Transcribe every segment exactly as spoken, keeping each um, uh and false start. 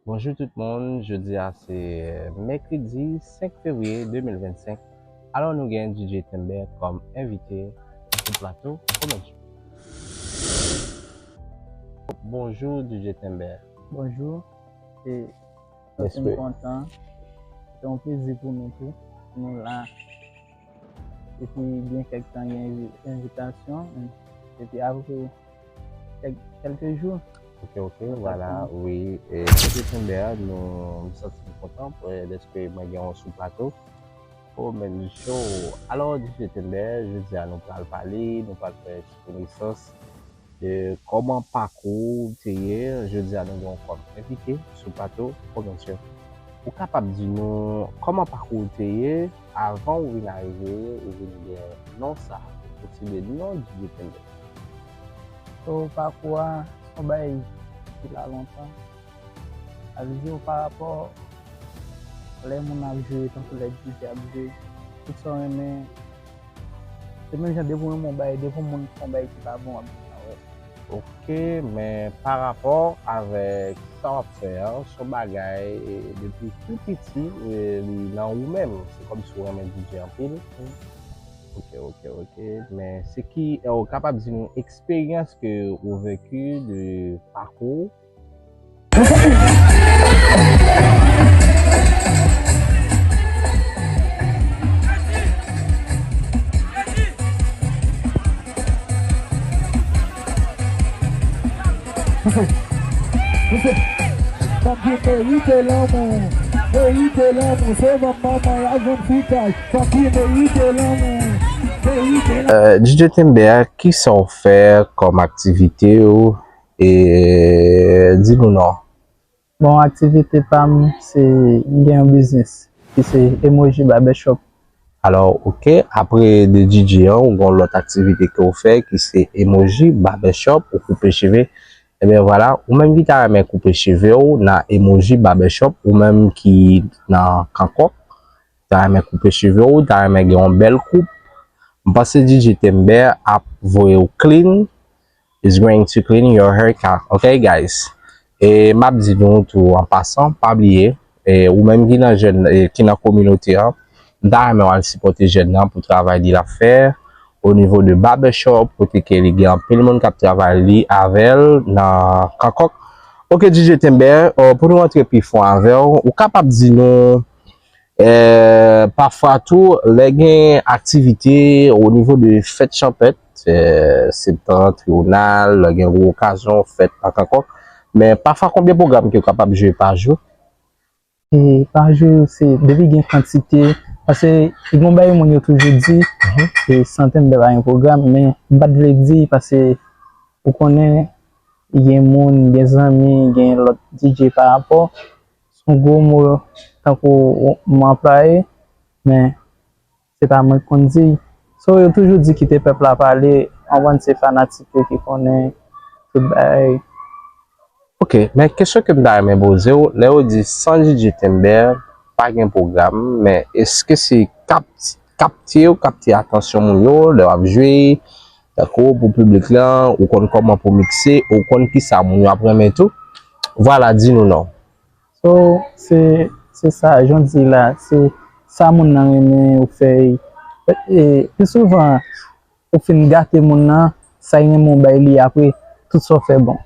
Bonjou tout moun, jodi a se mèkredi senk fevriye de mil vennsenk. Alò nou gen D J Tember kòm envite sou plato. Kòman w ye? Bonjou D J Tember. Bonjou. E mwen kontan. Se yon plezi pou nou tou. Nou la. Epi gen kèk tan gen envi- envitasyon. Epi apre kèk, kèlke jou. Ok, ok, vwala, wi. E kote Tember, nou, m santi m kontan pou, dèske mwen gen w sou plato. Oh, men show. Alò, D J Tember, jodi a nou pral pale, nou pral fè ti konesans de kòman pakou w te ye. Jodi a nou gen w kòm envite sou plato. Kòman w ye? Ou kapab di nou kòman pakou w te ye avan ou vin arive, ou vin gen non sa, ou posede non D J Tember? So, pakou a, se yon bagay ki la lontan. Sa vle di, pa rapò lè moun ap jwe, tankou lè D J ap jwe, tout sa w renmen, se menm jan depi w renmen yon bagay, depi yon moun fè yon bagay ki pa bon, w ap di sa, wè. Ok, men pa rapò avèk sa w ap fè an, se yon bagay, e, depi tou piti, e, li nan ou menm. Se kòmsi w renmen D J anpil. Wi. Ok, ok, ok. Men se ki, e, ou kapab di nou eksperyans ke ou veki de pakou w? Fòk yo merite lanmou, merite lanmou, se manman y ap jwenn fritaj. Fòk yo merite lanmou, merite lanmou. Euh, D J Tember, kisa w fè kòm aktivite w? E di nou non. Bon, aktivite pa m, se, m gen yon biznis ki se Emoji Barbershop. Alò, ok, apre de D J an, ou gen lòt aktivite ke w fè ki se Emoji Barbershop, ou koupe cheve. Ebyen vwala, ou menm ki ta renmen koupe cheve w nan Emoji Barbershop, ou menm ki nan Kankòk, ta renmen koupe cheve w, ta renmen gen yon bèl koup, m panse D J Tember ap voye w clean, is going to clean your haircut. Ok, guys? E m ap di nou tou an pasan, pa bliye, e ou menm ki nan jèn, e ki nan kominote an, m ta renmen w al sipòte jèn nan pou travay li l ap fè o nivo de barbershop, kote ke li gen anpil moun k ap travay li avè l nan Kankòk. Ok, D J Tember, euh, pou nou rantre pi fon avè w, ou kapab di nou, euh, pafwa tou, lè gen aktivite o nivo de fèt chanpèt, euh, Septan, Triyonal, lè gen gwo okazyon, fèt nan Kankòk, men pafwa konbyen pwogram ke w kapab jwe pa jou? E pa jou, se depi gen kantite, paske gen yon bagay moun yo toujou di, e santen m pa gen pwogram, men m pa t vle di, paske ou konnen, gen moun, gen zanmi, gen lòt D J pa rapò, se yon gwo mo, tankou m anplwaye, men se pa mwen k konn di. So, yo toujou di kite pèp la pale, anvan se fanatik yo ki konnen tout bagay. Ok, men kesyon ke m ta renmen poze w, lè yo di san D J Tember, pa gen pwogram, men èske se kap-, kapte yo, kapte atansyon moun yo, lè w ap jwe, tankou pou piblik lan, ou konn kòman pou mikse, ou konn kisa moun yo ap renmen tou? Vwala, di nou non. So, se, se sa, jan w di la, se sa moun nan renmen ou fè. E, pi souvan, ou fin gate moun nan, sa l renmen w bay li apre, tout sa w fè bon.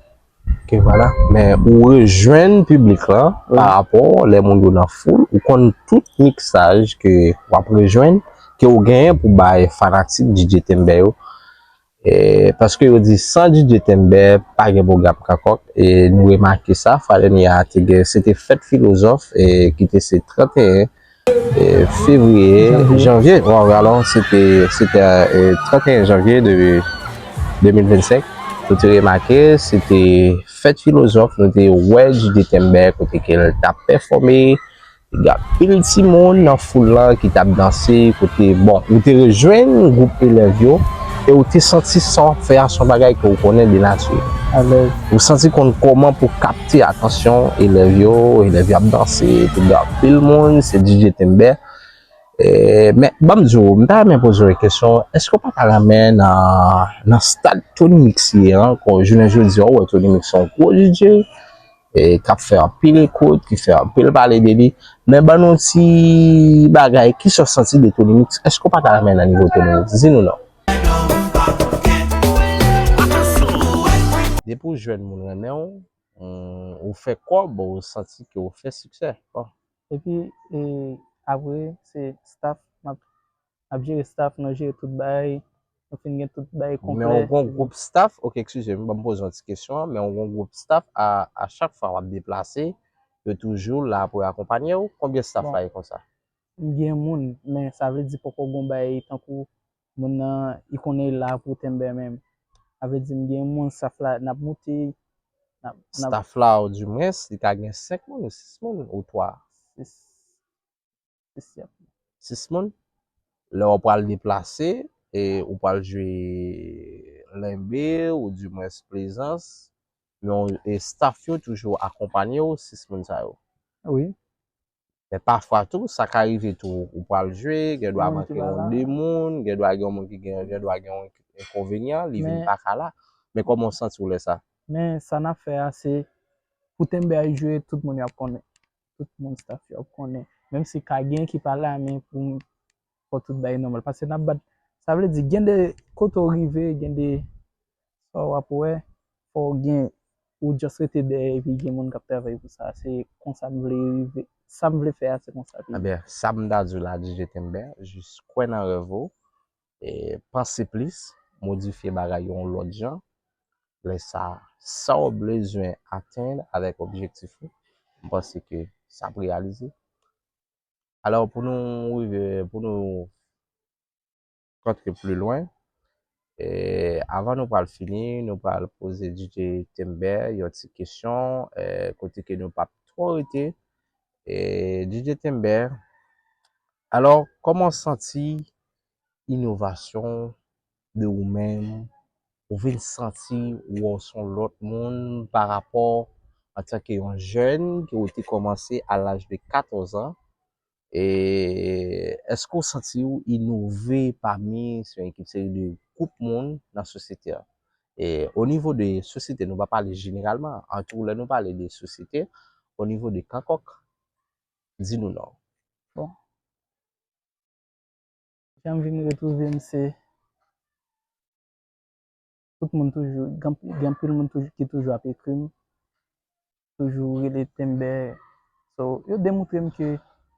Ok, vwala. Men ou rejwenn piblik lan pa rapò lè moun yo nan foul, ou konn tout miksaj ke w ap rejwenn, ke w genyen pou bay fanatik D J Tember yo. E, paske yo di san D J Tember pa gen pwogram Kankòk, e nou remake sa, Fratènia te gen, se te fèt filozòf, e ki te se trannteyen, e, fevriye, janvye, bon, alò, se te, se te, e, trannteyen janvye de de mil vennsenk, nou te remake, se te fèt filozòf, nou te wè D J Tember, kote ke l t ap pèfòme, Gen anpil timoun nan foul lan ki t ap danse, kote, bon, ou te rejwenn gwoup elèv yo, e ou te santi sa w ap fè a se yon bagay ke w konnen de nati. Alèz. Ou santi konn kòman pou kapte atansyon elèv yo, elèv yo ap danse, epi gen anpil moun, se D J Tember. E, men, ban m di w, m ta renmen poze w yon kesyon, èske w pa ta renmen nan, nan stad Tony Mix ye an, kon jounen jodi a, ou wè Tony Mix se yon gwo D J, e k ap fè anpil ekout, ki fè anpil pale de li. Men ban nou ti bagay, kisa w santi de Tony Mix? Èske w pa ta renmen nan nivo Tony Mix? Di nou non. Depi w jwenn moun renmen w, ou fè kòb, ou santi ke w fè siksè. Bon. Epi, e, apre, se staff, m ap, m ap jere staff, nou jere tout bagay, nou fin gen tout bagay konplè. Men w gon gwoup staff, ok, eskize m, ban m poze yon ti kesyon an, men w gon gwoup staff, a, a chak fwa w ap deplase, yo toujou la pou yo akonpanye w. Konbyen staff la ye konsa? M gen moun, men sa vle di poko gon bagay tankou moun nan, li konnen li la pou Tember menm. Sa vle di m gen moun, staff la, n ap moute, n ap, n ap Staff la, ou di mwens, li ka gen senk moun, sis moun, ou twa. Sis. Sis, yap. Sis moun? Lè w pral deplase, e ou pral jwe Lenbe, ou di mwens Plezans, men w, e staff yo toujou akonpanye w, sis moun sa yo. Wi. Men pafwa tou, sa ka rive tou, ou pral jwe, gen dwa manke yon de moun, gen dwa gen yon moun ki gen, gen dwa gen yon enkonvenyan, li vin pa ka la. Men kòman w santi w lè sa? Men sa n ap fè a, se pou Tember jwe, tout moun y ap konnen. Tout moun staff yo ap konnen. Menm si ka gen ki pa la, men pou m fò tout bagay nòmal. Paske n ap bat, sa vle di, gen de kote w rive, gen de sa w ap wè, fò w gen, ou just rete dèyè epi gen moun k ap travay pou sa. Se konsa m vle rive. Sa m vle fè a, se konsa l ye. Ebyen, sa m ta di w la, D J Tember, jis kwè nan rèv ou, e panse plis, modifye bagay yo yon lòt jan. Lè sa, sa w bezwen atenn avèk objektif ou, m panse ke sa ap reyalize. Alò, pou nou rive, pou nou antre pli lwen, e avan nou pral fini, nou pral poze D J Tember yon ti kesyon, e kote ke nou p ap twò rete. E D J Tember, alò, kòman w santi inovasyon de ou menm, ou vin santi ou se yon lòt moun pa rapò antanke yon jèn ke ou te kòmanse a laj de katòz an. E èske ou santi ou inove pami se yon ekip seri de gwoup moun nan sosyete a? E o nivo de sosyete, nou pa pale jeneralman, antou lè nou pale de sosyete, o nivo de Kankòk, di nou non. Bon. Jan m vin retwouve m, se tout moun toujou, gen, gen anpil moun toujou, ki toujou ap ekri m, toujou rele Tember. So, yo demontre m ke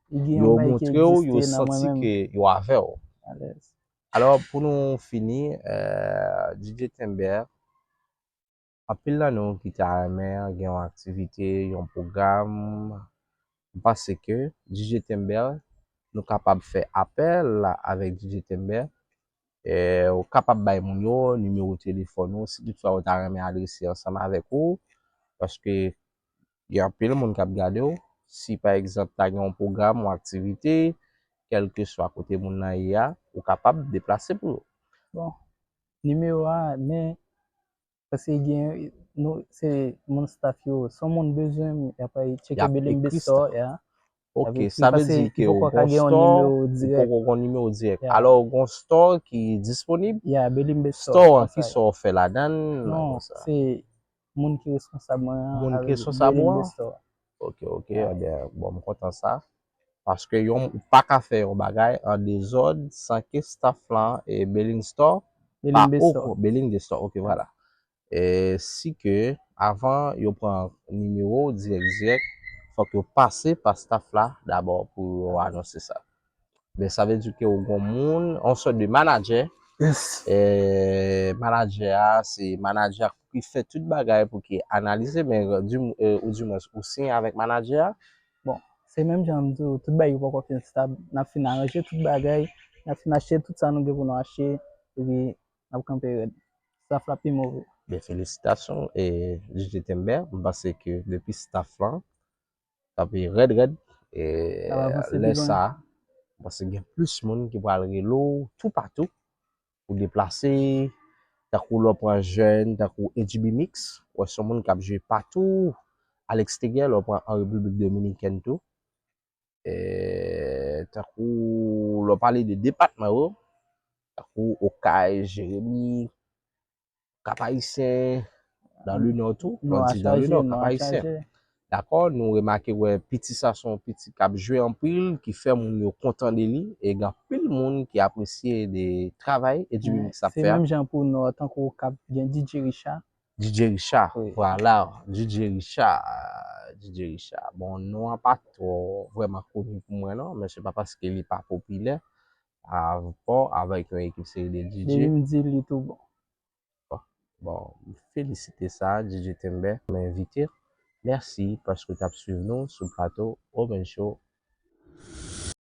gen yon bagay ki egziste nan mwen menm. Yo montre w, yo santi ke yo avè w. Alèz. Alò, pou nou fini, eh, D J Tember, anpil nan nou ki ta renmen gen yon aktivite, yon pwogram, m panse ke D J Tember, nou kapab fè apèl avèk D J Tember. Eh, ou kapab bay moun yo nimewo telefòn ou, si toutfwa yo ta renmen adrese ansanm avèk ou, paske gen anpil moun k ap gade w. Si, pa egzanp, ta gen yon pwogram, yon aktivite, kèlkeswa kote moun nan ye a, ou kapab deplase pou yo. Bon, nimewo a, men, paske gen, nou, se moun staff yo, si yon moun bezwen m, y ap al tcheke Belimbe Store, ya. Ok, sa vle di ke ou gon store, ou poko gon nimewo dirèk. Alò, ou gon store ki disponib? Ya, Belimbe Store. Store an, kisa w fè ladan l? Non, se moun ki responsab mwen an. Moun ki responsab ou an? Ok, ok, ebyen, bon, m kontan sa. Paske yon, ou pa ka fè yon bagay an dezòd san ke staff lan e Belimbe Store pa o, Belimbe Store, ok, vwala. E si ke avan yo pran nimewo w dirèk dirèk, fòk yo pase pa staff la dabò pou yo anonse sa. Men sa vle di ke ou gon moun, yon sòt de manadjè. Yes. E manadjè a, se manadjè a ki fè tout bagay pou ki analize, men di, e, ou di mwens ou siyen avèk manadjè a. Bon, se menm jan m di w, tout bagay yo poko fin stab. N ap fin aranje tout bagay, n ap fin achte tout sa nou gen pou nou achte, epi n ap kanpe rèd. Staff la pi move. Byen, felisitasyon, e, D J Tember. M panse ke depi staff lan, t ap rèd rèd. E lè sa, m panse gen plis moun ki pral rele w toupatou pou deplase, tankou lè w pran jèn, tankou H B Mix, w wè se yon moun k ap jwe patou, aleksteryè, lè w pran an Repiblik Dominikèn tou. E tankou lè w pale de depatman yo, tankou Okay, Jeremi, Cap Haïtien, dans le Nord tou, lè w di dans le Nord, Cap Haïtien. Dakò, nou remake wè Piti sa se yon piti k ap jwe anpil, ki fè moun yo kontan de li, e gen anpil moun ki apresye de travay Eddy Public sa ap fè a. Se menm jan pou nou, tankou k ap gen D J Richard. D J Richard, vwala, D J Richard, D J Richard. Bon, non an pa twò vrèman koni pou mwen non, men se pa paske li pa popilè avèk yon ekip seri de D J. Li menm di li tou bon. Bon, m felisite sa, D J Tembe, m envite. Mèsi paske w t ap swiv nou sou plato Omen Show.